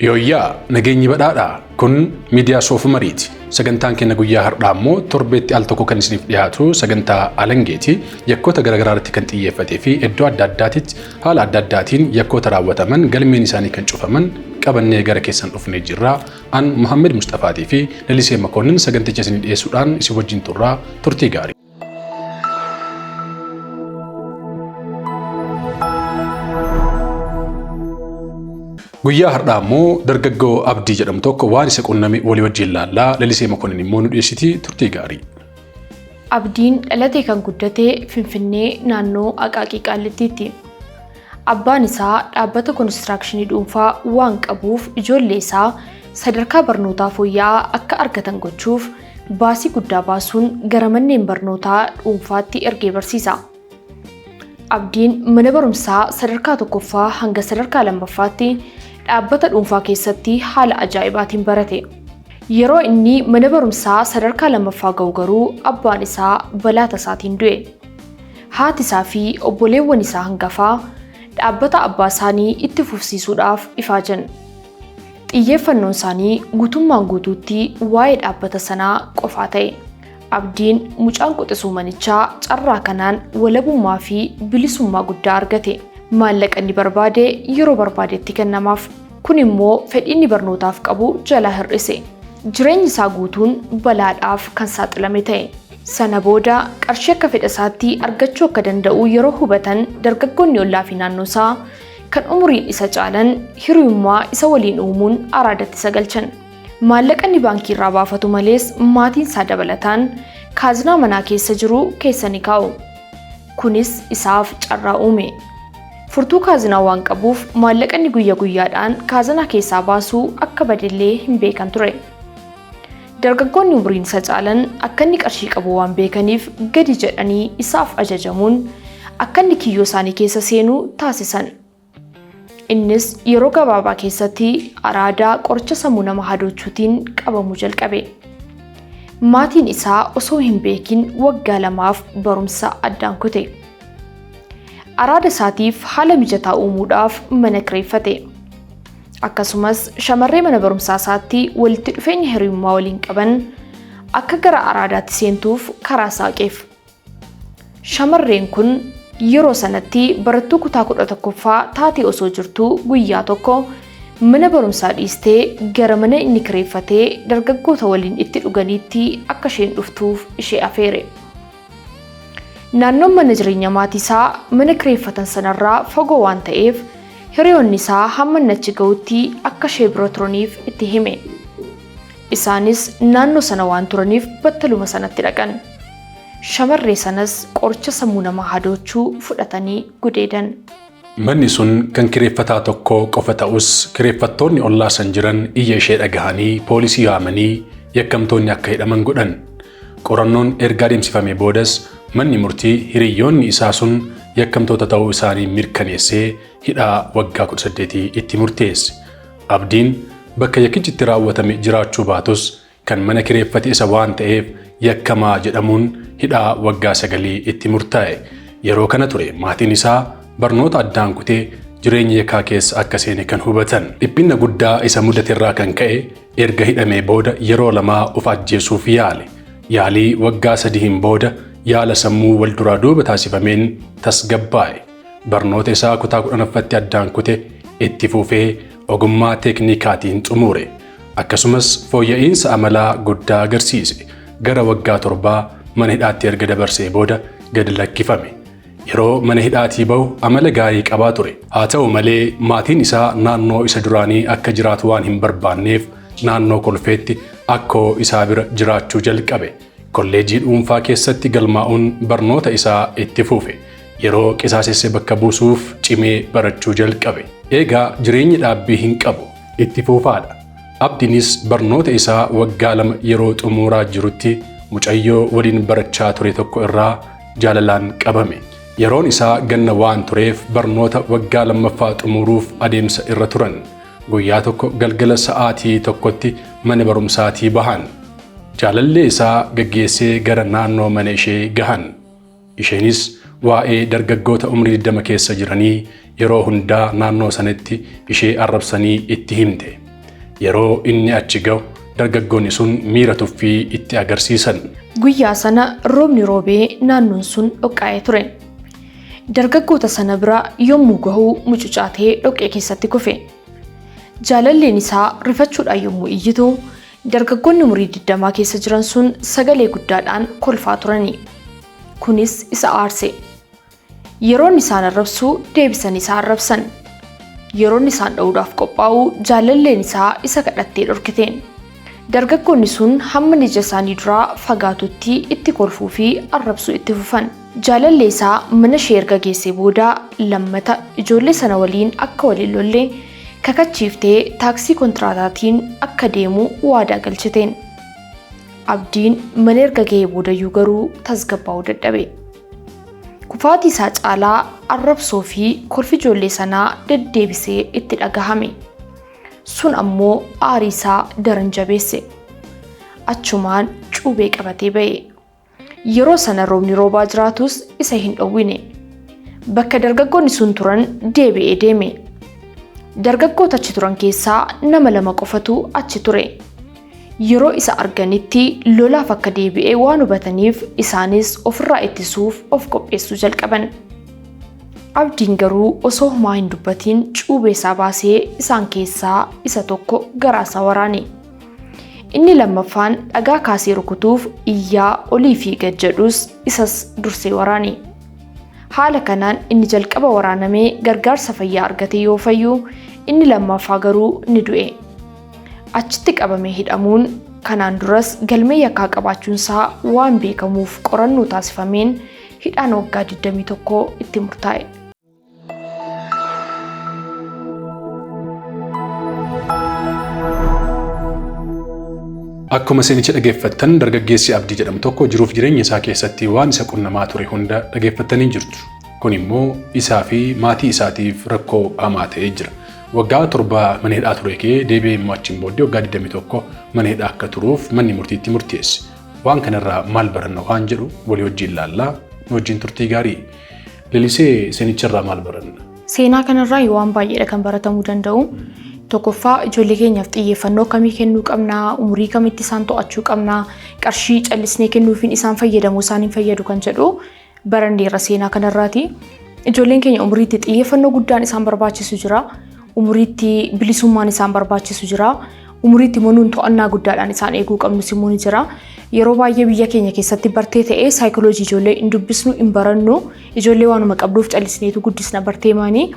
Yooyyaa nageenyi badhaadhaa kun miidiyaa Soofumariiti. Sagantaan keenya guyyaa har'aa immoo torbeetti al tokko kan isiniif dhiyaatu sagantaa alangeeti. Yakkoota garaagaraa irratti kan xiyyeeffatee fi iddoo adda addaatitti haala adda addaatiin yakkoota raawwataman galmeen isaanii kan cufaman qabannee gara keessan dhufnee jirra. An Muhammed Mustafaatii fi Lalisee Makoonnin saganticha isinii dhiyeessuudhaan isin wajjin turraa turtii gaarii. Guyyaa har'aa immoo dargaggoo Abdii jedhamu tokko waan isa qunname walii wajjin laallaa Lalisee Makoonnin immoo nu dhiyeessiti turtii gaarii. Abdiin dhalatee kan guddate Finfinnee naannoo Aqaaqii Qaallittiitti. Abbaan isaa dhaabbata konistiraakshinii dhuunfaa waan qabuuf ijoollee isaa sadarkaa barnootaa fooyya'aa akka argatan gochuuf baasii guddaa baasuun gara manneen barnootaa dhuunfaatti ergee barsiisa. Abdiin mana barumsaa sadarkaa tokkoffaa hanga sadarkaa lammaffaatti dhaabbata dhuunfaa keessatti haala ajaa'ibaatiin barate. Yeroo inni mana barumsaa sadarkaa lammaffaa ga'u garuu abbaan isaa balaa tasaatiin du'e. Haati isaa fi obboleewwan isaa hangafaa dhaabbata abbaa isaanii itti fufsiisuudhaaf ifaajan. Xiyyeeffannoon isaanii guutummaan guutuutti waa'ee dhaabbata sanaa qofaa ta'e. Abdiin mucaan quxisuu manichaa carraa kanaan walabummaa fi bilisummaa guddaa argate. Maallaqa inni barbaade yeroo barbaadetti kennamaaf. Kun immoo fedhii inni barnootaaf qabu jalaa hir'ise. Jireenyi isaa guutuun balaadhaaf kan saaxilame ta'e. Sana booda qarshii akka fedha isaatti argachuu akka danda'u yeroo hubatan dargaggoonni ollaa fi naannoo isaa kan umuriin isa caalan hiriyummaa isa waliin uumuun araadatti isa galchan. Maallaqa inni baankii irraa baafatu malees maatiin isaa dabalataan kaazinaa manaa keessa jiru keessa ni kaa'u. Kunis isaaf carraa uume. Furtuu kaazinaa waan qabuuf maallaqa inni guyya guyyaadhaan kaazinaa keessaa baasu akka badellee hin beekan ture. Dargaggoonni umriin isa caalan akka inni qarshii qabu waan beekaniif gadi jedhanii isaaf ajajamuun akka inni kiyyoo isaanii keessa seenu taasisan. Innis yeroo gabaabaa keessatti araadaa qoricha sammuu nama hadoochuutiin qabamuu jalqabe. Maatiin isaa osoo hin beekin waggaa lamaaf barumsa addaan kute. Araada isaatiif haala mijataa uumuudhaaf mana kireeffate. Akkasumas shamarree mana barumsaa isaatti walitti dhufeenya hiriyummaa waliin qaban akka gara araadaatti seentuuf karaa saaqeef. Shamarreen kun yeroo sanatti barattuu kutaa 11ffaa taatee osoo jirtuu guyyaa tokko mana barumsaa dhiistee gara mana inni kireeffatee dargaggoota waliin itti dhuganiitti akka isheen dhuftuuf ishee afeere. Naannoon mana jireenya maatii isaa mana kireeffatan sanarraa fagoo waan ta'eef hiriyoonni isaa hamma inni achi ga'utti akka ishee bira turaniif itti hime. Isaanis naannoo sana waan turaniif battaluma sanatti dhaqan. Shamarree sanas qoricha sammuu namaa hadoochuu fudhatanii gudeedan. Manni sun kan kireeffataa tokkoo qofa ta'us kireeffattoonni ollaa san jiran iyya ishee dhagahanii poolisii yaamanii yakkamtoonni akka hidhaman godhan. Qorannoon erga adeemsifamee boodas manni murtii hiriyyoonni isaa sun yakkamtoota ta'uu isaanii mirkaneessee hidhaa waggaa 18 itti murteesse. Abdiin bakka yakkichi itti raawwatame jiraachuu baatus kan mana kireeffate isa waan ta'eef yakkamaa jedhamuun hidhaa waggaa sagalii itti murtaa'e. Yeroo kana ture maatiin isaa barnoota addaan kutee jireenya yakkaa keessa akka seene kan hubatan. Dhiphinna guddaa isa mudate irraa kan ka'e erga hidhamee booda yeroo lamaa of ajjeesuuf yaale. Yaalii waggaa sadiin booda yaala sammuu wal duraa duuba taasifameen tasgabbaa'e. Barnoota isaa kutaa 10ffaatti addaan kute itti fufee ogummaa teeknikaatiin xumure. Akkasumas fooyya'iinsa amalaa guddaa agarsiise. Gara waggaa torbaa mana hidhaatti erga dabarsee booda gad lakkifame. Yeroo mana hidhaatii bahu amala gaarii qabaa ture. Haa ta'u malee maatiin isaa naannoo isa duraanii akka jiraatu waan hin barbaanneef naannoo Kolfeetti akkoo isaa bira jiraachuu jalqabe. Kolleejjii dhuunfaa keessatti galmaa'uun barnoota isaa itti fufe. Yeroo qisaasesse bakka buusuuf cimee barachuu jalqabe. Eegaa jireenyi dhaabbii hin qabu. Itti fuufaadha. Abdiinis barnoota isaa waggaa lama yeroo xumuuraa jirutti mucayyoo waliin barachaa ture tokko irraa jaalalaan qabame. Yeroon isaa ganna waan tureef barnoota waggaa lammaffaa xumuruuf adeemsa irra turan. Guyyaa tokko galgala sa'aatii tokkotti mana barumsaatii bahan. Jaalallee isaa gaggeessee gara naannoo mana ishee gahan. Isheenis waa'ee dargaggoota umrii 20 keessa jiranii yeroo hundaa naannoo sanatti ishee arrabsanii itti himte. Yeroo inni achi ga'u dargaggoonni sun miira tuffii itti agarsiisan. Guyyaa sana roobni roobee naannoon sun dhoqqaa'ee ture. Dargaggoota sana bira yommuu gahu mucucaatee dhoqqee keessatti kufe. Jaalalleen isaa rifachuudhaan yommuu iyyitu dargaggoonni umurii 20 keessa jiran sun sagalee guddaadhaan kolfaa turani. Kunis isa aarse. Yeroon isaan arrabsu deebisan isa arrabsan. Yeroon isaan dha'uudhaaf qophaa'u jaalalleen isaa isa kadhattee dhorkiteen. Dargaggoonni sun hamma ija isaanii duraa fagaatutti itti kolfuu fi arrabsuu itti fufan. Jaalallee isaa mana ishee erga geessee booda lammata ijoollee sana waliin akka waliin lolle kakachiiftee taaksii kontiraataatiin akka deemu waadaa galchiteen. Abdiin mana erga ga'ee boodayyuu garuu tasgabbaa'uu dadhabe. Kufaatii isaa caalaa arrabsoo fi kolfi ijoollee sanaa deddeebisee itti dhagahame. Sun ammoo aarii isaa daran jabeesse. Achumaan cuubee qabatee ba'e. Yeroo sana roobni roobaa jiraatus isa hin dhowwine. Bakka dargaggoonni sun turan deebi'ee deeme. Dargaggoota achi turan keessaa nama lama qofatu achi ture. Yeroo isa arganitti lolaaf akka deebi'ee waan hubataniif isaanis ofirraa ittisuuf of qopheessuu jalqaban. Abdiin garuu osoo homaa hin dubbatiin cuubee isaa baasee isaan keessaa isa tokko garaa isaa waraane. Inni lammaffaan dhagaa kaasee rukutuuf iyyaa olii fi gad jedhus isas dursee waraane. Haala kanaan inni jalqaba waraanamee gargaarsa fayyaa argate yoo fayyu inni lammaffaa garuu ni du'e. Achitti qabamee hidhamuun kanaan duras galmee yakkaa qabaachuunsaa waan beekamuuf qorannoo taasifameen hidhaan waggaa 21 itti murtaa'e. Akkuma seenicha dhageeffattan dargaggeessi Abdii jedhamu tokko jiruuf jireenya isaa keessatti waan isa qunnamaa ture hunda dhageeffattanii jirtu. Kun immoo isaa fi maatii isaatiif rakkoo hamaa ta'ee jira. Waggaa 7 mana hidhaa ture kee deebi'ee immoo achiin booddee waggaa 21 mana hidhaa akka turuuf manni murtiitti murteesse. Waan kanarraa maal baranna waan jedhu walii wajjin ilaallaa, nu wajjin turtii gaarii. Lalisee, seenicharraa maal baranna? Seenaa kanarraa waan baay'eedha kan baratamuu danda'u. Tokkoffaa, ijoollee keenyaaf xiyyeeffannoo akkamii kennuu qabnaa, umurii kamitti isaan to'achuu qabnaa, qarshii callisnee kennuufiin isaan fayyadamuu isaan hin fayyadu kan jedhu baranneerra seenaa kanarraati. Ijoolleen keenya umuriitti xiyyeeffannoo guddaan isaan barbaachisu jira. Umuriitti bilisummaan isaan barbaachisu jira. Umuriitti immoo to'annaa guddaadhaan isaan eeguu qabnus immoo ni jira. Yeroo baay'ee biyya keenya keessatti bartee ta'ee saayikooloojii ijoollee hin dubbisnu, hin barannu, ijoollee waanuma qabduuf callisneetu guddisna bartee maanii.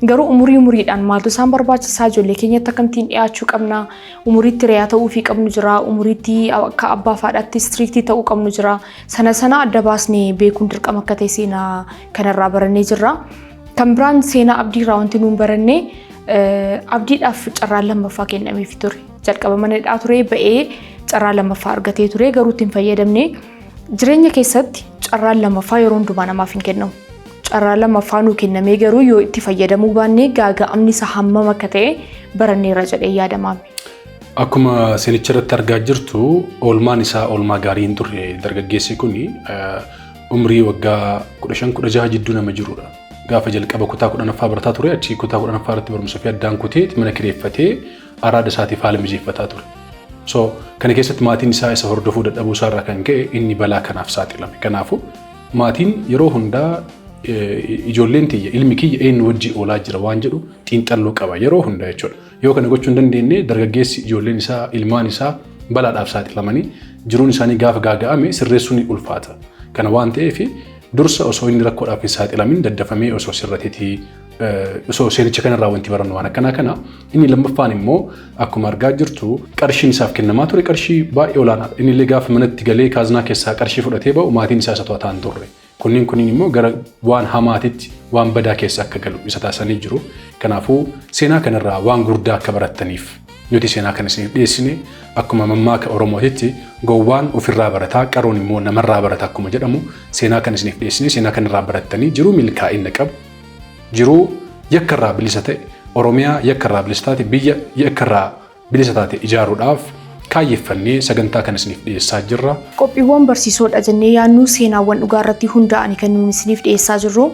Garuu umurii umuriidhaan maaltu isaan barbaachisaa, ijoollee keenyatti akkamittiin dhiyaachuu qabna, umuriitti re'aa ta'uufii qabnu jira, umuriitti akka abbaa fi haadhaatti istiriiktii ta'uu qabnu jira. Sana sana adda baasnee beekuun dirqama akka ta'e seenaa kanarraa barannee jirra. Kan biraan seenaa Abdiirraa wanti nuun baranne Abdiidhaaf carraan lammaffaa kennameefii ture. Jalqaba mana hidhaa ture ba'ee carraa lammaffaa argatee ture garuu itti hin fayyadamne. Jireenya keessatti carraan lammaffaa yeroo hundumaa namaaf hin kennamu. Carraa lammaffaa nuu kennamee garuu yoo itti fayyadamuu baanne gaaga'amni isaa hammam akka ta'e baranneerra jedhee yaadamaame. Akkuma seenicha irratti argaa jirtu oolmaan isaa oolmaa gaarii hin turre. Dargaggeessi kun umrii waggaa 15-16 jidduu nama jirudha. Gaafa jalqaba kutaa 10ffaa barataa ture, achii kutaa 10ffaa irratti barumsa ofii addaan kutee mana kireeffatee araada isaatiif haala mijeeffataa ture. So kana keessatti maatiin isaa isa hordofuu dadhabuu isaarraa kan ka'e inni balaa kanaaf saaxilame. Kanaafuu maatiin yeroo hundaa ijoolleen tiyya, ilmi kiyya eenyu wajjii oolaa jira waan jedhu xiinxalluu qaba yeroo hundaa jechuudha. Yoo kana gochuu hin dandeenye dargaggeessi ijoolleen isaa, ilmaan isaa balaadhaaf saaxilamanii jiruun isaanii gaafa gaaga'ame sirreessuun ni ulfaata. Kana waan ta'eef dursa osoo inni rakkoodhaaf hin saaxilamin daddafamee osoo sirrateetii osoo seenicha kanarraa wanti barannu waan akkanaa kana. Inni lammaffaan immoo akkuma argaa jirtu qarshiin isaaf kennamaa ture qarshii baay'ee olaanaadha. Inni illee gaafa manatti galee kaaznaa keessaa qarshii fudhatee ba'u maatiin isaa isa to'ataa hin turre. Kunniin kunniin immoo gara waan hamaatitti, waan badaa keessa akka galu isa taasisanii jiru. Kanaafuu seenaa kanarraa waan gurdaa akka barattaniif nuti seenaa kana isiniif dhiyeessine. Akkuma mammaaka Oromootitti gowwaan ofirraa barataa, qaroon immoo namarraa barata akkuma jedhamu, seenaa kana isiniif dhiyeessine seenaa kanarraa barattanii jiruu milkaa'ina qabu, jiruu yakkarraa bilisa ta'e, Oromiyaa yakkarraa bilisa taate, biyya yakkarraa bilisa taate ijaaruudhaaf kaayyeffannee sagantaa kana isiniif dhiyeessaa jirra. Qophiiwwan barsiisoodha jennee yaadnu seenaawwan dhugaa irratti hundaa'anii kan nuyi isiniif dhiyeessaa jirru.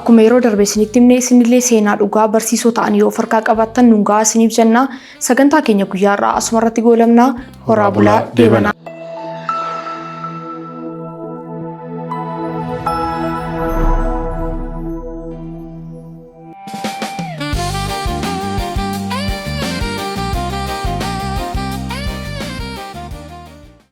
Akkuma yeroo darbe isinitti himne, isinillee seenaa dhugaa barsiisoo ta'an yoo of harkaa qabaattan nuun gahaa isiniif jenna. Sagantaa keenya guyyaa har'aa asuma irratti goolabna. Horaa bulaa, deebanaa.